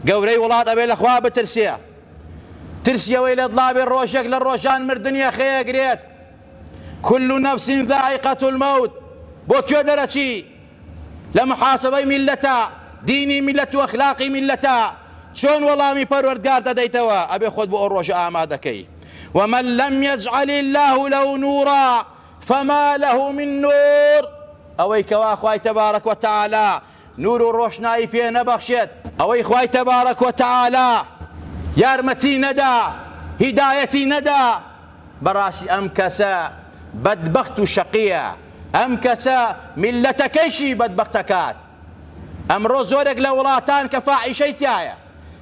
گەورەی وڵات ئەبێ لە خوا بترسێ، ترسی ئەوەی لە دڵا بێ ڕۆژێک لە ڕۆژان مردن یەخەی ئەگرێت. كل نفس ذائقة الموت، بۆ کوێ دەرەچی؟ لە محاسبەی میللەتە، دینی میللەت و ئەخلاقی میللەتە، چۆن وەڵامی پەروەردگار دەدەیتەوە؟ ئەبێ خۆت بۆ ئەو ڕۆژە ئامادەکەی. ومن لم یجعل اللە له نورا فما له من نور، ئەوەی کەوا خوای تبارک وتعالی نور و ڕۆشنایی پێ نەبەخشێت، ئەوەی خوای تبارک وتعالی یارمەتی نەدا، هیدایەتی نەدا، بەڕاستی ئەم کەسە بەدبەخت و شەقیە، ئەم کەسە میللەتەکەیشی بەدبەخت ئەکات. ئەمڕۆ زۆرێک لە وڵاتان کە فاحیشەی تیایە،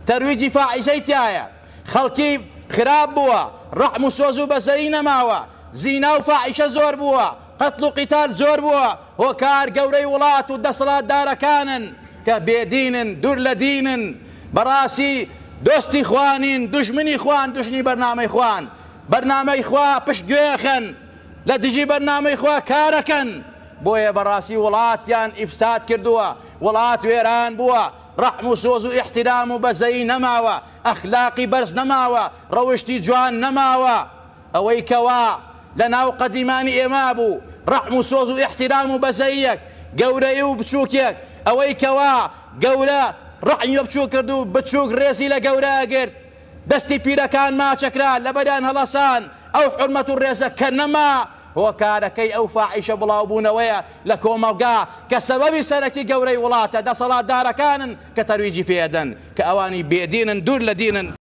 تەرویجی فاحیشەی تیایە، خەڵکی خراپ بووە، ڕەحم و سۆز و بەزەیی نەماوە، زینا و فاحیشە زۆر بووە، قەتڵ و قیتال زۆر بووە، هۆکار گەورەی وڵات و دەسەڵاتدارەکانن کە بێدینن، دوور لە دینن، بەڕاستی دۆستی خوا نین، دوژمنی خوان، دوژنی بەرنامەی خوان، بەرنامەی خوا پشت گوێ ئەخەن، لە دژی بەرنامەی خوا کارەکەن، بۆیە بەڕاستی وڵاتیان ئیفساد کردووە، وڵات وێران بووە، ڕەحم و سۆز و ئیحتیرام و بەزەیی نەماوە، ئەخلاقی بەرز نەماوە، ڕەوشتی جوان نەماوە، ئەوەی کەوا لە ناو قەدیمانی ئێمە بوو، ڕەحم و سۆز و ئیحتیرام و بەزەییەک، گەورەیی و بچووکێک، ئەوەی کەوا گەورە ڕەحمی بە بچووک کرد و بچووک ڕێزی لە گەورە ئەگرت، دەستی پیرەکان ماچەکرا، لەبەریان هەڵەسان، ئەو حورمەت و ڕێزە کە نەما، هۆکارەکەی ئەو فاحیشە بڵاوبوونەوەیە لە کۆمەڵگا کە سەبەبی سەرەکی گەورەی وڵاتە دەسەڵاتدارەکانن کە تەرویجی پێ ئەدەن کە ئەوانی بێدینن دوور لە دینن.